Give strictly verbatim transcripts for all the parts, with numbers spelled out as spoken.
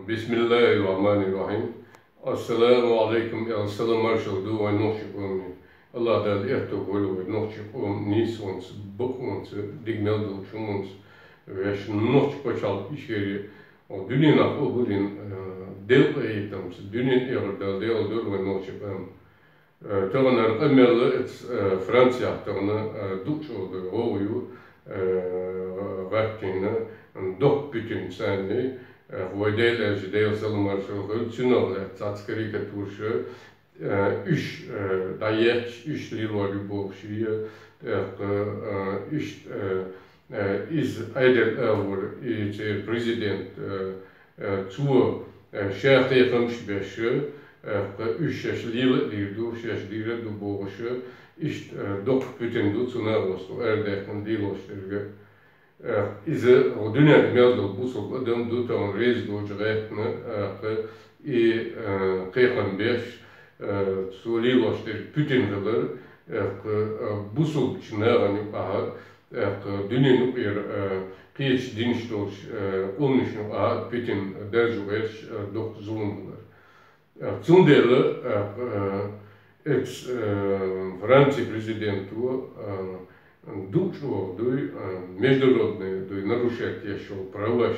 Бисмиллахир-рахманир-рахим. Ассаламу алейкум, аьнна, салам-маршалла ду вай нохчий къоме. Аллах Дала аьттув бойла вай нохчий къам нийсонца, бакъонца, дика мел долча хӀуманца вай нохчий паччахьалкхе ишкере, о, дуьненах къобалйина, э, делкъа яйтамца, дуьнен эгӀар Дала делкъа дойла вай нохчий къам. Э, таханара къамаьл эца, э, Францех тахана, э, дукха чӀоагӀа гӀовгӀа ю, э, гӀаттийна, доккха путин санна, э, вай Даьла элча, Даьла салам-маршалла хуьлда цунах, лаьцна цхьацца карикатураш, э, уж, э, дӀаетташ, уж лелор ю бохуш, э, тӀаккха, э, иштта, э, э, иза Ӏедал агӀор, и церан президент, э, э, цо, э, ша кхайкхамаш беш, э, кхы уж шаьш лела а дийр ду, шаьш дийр а ду бохуш, иштта, э, доккха путин ду цу нахаца арадаьккхина лелош дерг. Э, иза дуьненчу мел долу бусалба адам ду тахана реза долчу гӀаьттина, э, кхы и, э, кхайкхам беш, э, цо лелош дерг путин хилар, э, кхы, э, бусалбачу нахана юкъахь, э, кхы дуьненан юкъера, э, кхечу динаш долчу, э, къоманашна юкъахь путин даржо гӀерташ, э, доккха зулам хилар. Э, цундела, э, э, эц-, э, Францин президенто, э, дукха чӀогӀа дуй, э, международный дуй нарушать еш йолу праваш,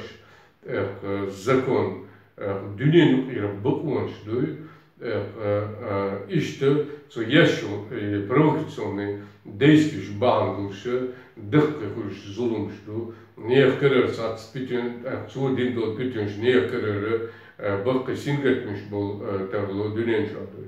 э, закон, э, дуьненан юкъера бакъонаш дуй, э, э, иштта цо еш йолу, э, провокационный действиеш бахьана долуш, даккхий хуьлуш зуламаш ду, нехан карара цхьацца путин, э, цо дина долу путинаш нехан карара, э, баккхий сингаттамаш болу, э, тарло дуьнен чохь дуй.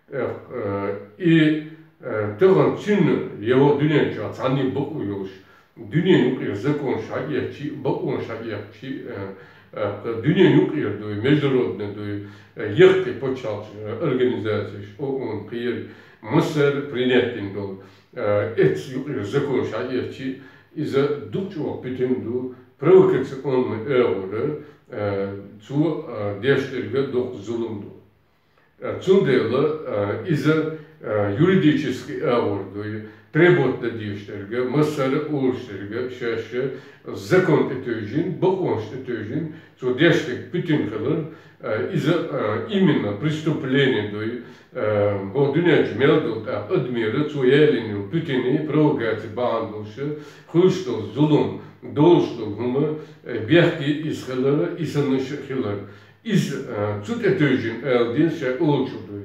Э, э, и, э, тахана цуьнан йо дуьнен чохь цхьанне бакъо йолуш, дуьненан юкъера законаш хьаэцчи, бакъонаш хьаэцчи, э, э, дуьненан юкъера дуй, международный дуй, э, яккхий пачхьалкхан организацеш, ООН, кхеран массара принять дина долу, э, эцу юкъера законаш хьаэцчи, иза дукха чӀогӀа путин ду, провокационный агӀора, э, цо, э, деш дерг доккха зулам ду. Э, цундела, э, иза, э, юридический агӀор дуй, требовать дан дезаш дерг, массара а олуш дерг, шаьш закон тӀетевжина, бакъонаш тӀетевжина, цо деш дерг путин хилар, э, иза, э, именно преступление дуй, э, бо дуьнен чу мел долу тӀаккха адамера цо яьллина йолу путиний, провокаций бахьана долуш, хуьлуш долу зулам, долуш долу хӀума, э, бехке иза хилар, и санна ша хилар. Иза, а, цу тӀе тевжина ала деза шайн олучух дуй.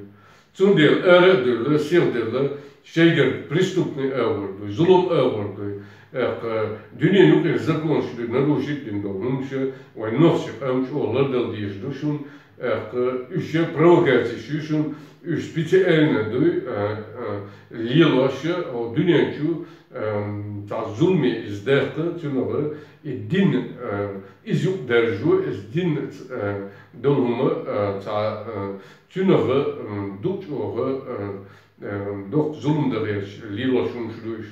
Цундела ара а девлла, сиха делла, шайгара преступный агӀор дуй, зулам агӀор дуй. Э, кхы дуьненан юкъера законаш дуй, нарушить дина долу хӀумнаш, вайн нохчийн къам чӀогӀа лардала дезаш ду шуна, э, кхы уьш провокацеш ю шуна, уьш специально дуй, а, а, лелош, а, дуьнен чу, эм, цхьа зуламе иза даьккха, цуьнан и дин, э, иза юкъадаржо, иза дин, э, долу хӀума, э, цхьа, э, цуьнан, м, дукха чӀогӀа, э, э, доккха зулам дан гӀерташ лелош хӀумнаш ду уьш.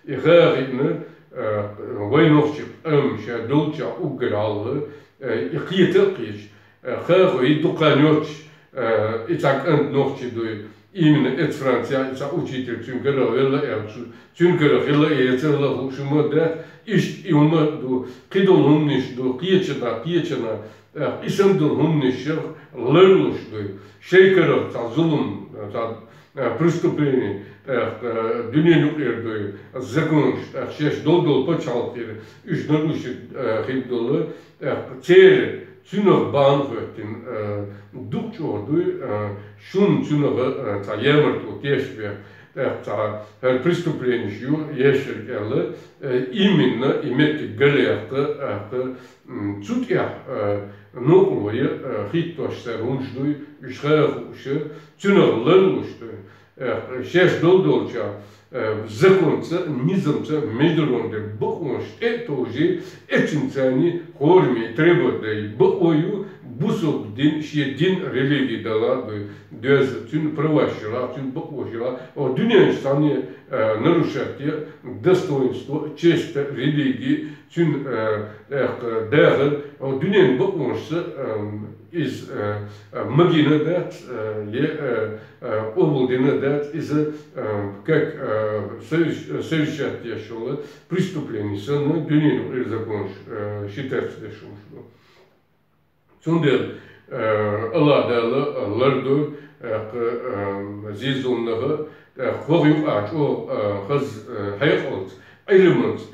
И ха а хиъна, э, вайн нохчийн къам ша долчохь уггар хьалха, э, и кхета а кхеташ, э, ха а хо, и дукха хан йоццуш, э, и цхьа кӀант нохчи дуй, именно эца Францехь и цхьа учитель цуьнан карах велла аьлла, цу-, цуьнан карах хилла а, эцалла а хууш хӀума а дац, иштта и хӀума а ду, кхидолу хӀуманаш ду, кхечанхьа, кхечанхьа, э, и санна долу хӀуманаш ларлуш дуй. Шайн карах цхьа зулам, цхьа, э, преступление, э, э, дуьненан юкъера дуй, законаш, э, шаьш долу-долу пачхьалкхера, уьш нарушить, э, хир долу, э, церан цуьнах бахьана хӀоьттина, э, дукха чӀогӀа дуй, э, шуна цуьнах, э, цхьа ямартло тешаш бен, тӀаккха цхьа хӀара преступленеш ю ешшарг аьлла, э, именно и меттиг галъяккха, тӀаккха, м, цу тӀехь, э, новкъарло я, э, хӀиттош цара хӀумнаш дуй, уьш ха а хууш, цуьнах ларлуш дуй. Э, шаьш долу долчохь, э, законца, низамца, международный бакъонаш тӀе а товжий, эццинца царна хӀораммо требовать дай бакъо ю, бусалба дин, шен дин, религи далахь дуй, доьзна, цуьнан праваш ялахь, цуьнан бакъонаш ялахь, о, дуьнен чу цхьанне, э, нарушать е достоинство, честь религии, цуьнан, э, э, дахар, о, дуьненан бакъонашца, эм, иза, э, э, магийна дац, э, е, э, э, къобалдина дац, иза, э, как, э, соверш-, совершать деш йолу преступление санна, дуьненан юкъера законаш, э, считаться деш хӀумнаш ду. Цундела, э, Аллах Дала лардойла, э, кхы, э, зизуннаха, э, хӀокху юкъа чӀогӀа, э, хаза, э, хьекъалца, Ӏилманца,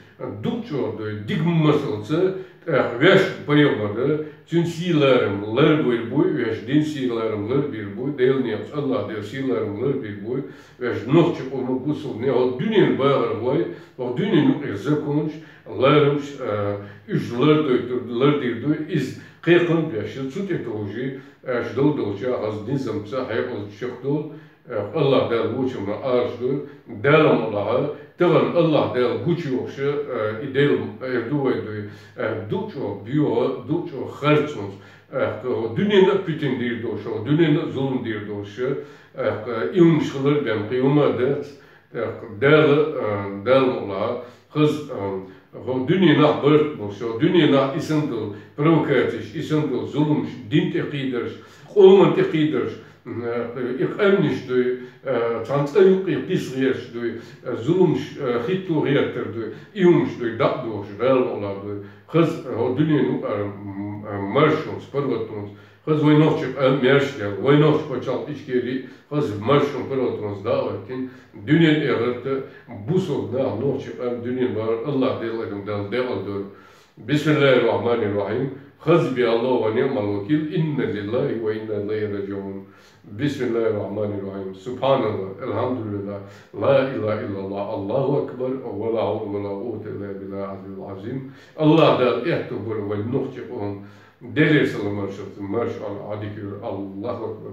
дукха чӀогӀа дой, дика масалца, тӀаккха ваьш пайхамар, цуьнан сий-ларам ларбийр бу, ваьш дин сий-ларам ларбийр бу, Делан некъаца Аллах Дела сий-ларам ларбийр бу, ваьш нохчи къоман бусулба, хӀокху дуьненан бахархой, хӀокху дуьненан юкъера законаш, ларамаш, э, уьш лардойтур, лардийр ду, иза кхайкхам беш, цу тӀе товжий, аша дов долчохь хаза низамца хьекъалца чекхдолу, э, Аллах Дала вочунна Ӏалаш ду, Дала мукъалахь, тахана Аллах Дала гучуйохуш, э, и Дела эр ду вай дуй, э, дукха чӀогӀа боьха, дукха чӀогӀа харцонца, э, хӀокху дуьненна а питана дийр долуш, хӀокху дуьненна а зулам дийр долуш, э, и хӀуманаш хилар бен кхин хӀума а дац, тӀаккха Дала, а, Дала мукъалахь, хаза, а, хӀокху дуьненахь барт болуш, хӀокху дуьненахь и санна долу провокацеш, и санна долу зуламаш, дин тӀе кхийдарш, къоман тӀе кхийдарш, м, а, и къаьмнаш дуй, а, цхьана цӀа юккъе кхиса гӀерташ дуй, а, зуламаш, а, хӀитто гӀертар дуй, и хӀуманаш дуй, дӀа а дохуш, Дала мукъалахь дуй. Хаза, хӀокху дуьненан юкъара, м, а, маршонца, паргӀатонца, хаза вай нохчи къам маьрша дела, вай нохчи пачхьалкх Ичкери, хаза маршонца паргӀатонца дӀа а хӀоьттина, дуьненан эхарта бусулба нах нохчи къам дуьненан бахьар Аллах Делан адам Далла декъал дора. بسم الله الرحمن الرحيم. حسبي الله ونعم الوكيل. إنا لله وإنا إليه راجعون. بسم الله الرحمن الرحيم. سبحان الله. الحمد لله. لا إله إلا الله. الله أكبر. ولا حول ولا قوة إلا بالله العلي العظيم. Аллах Дала аьтто бара вай нохчи къоман. Делера салам маршалла, маршалла, Ӏадика йора. Аллаху акбар.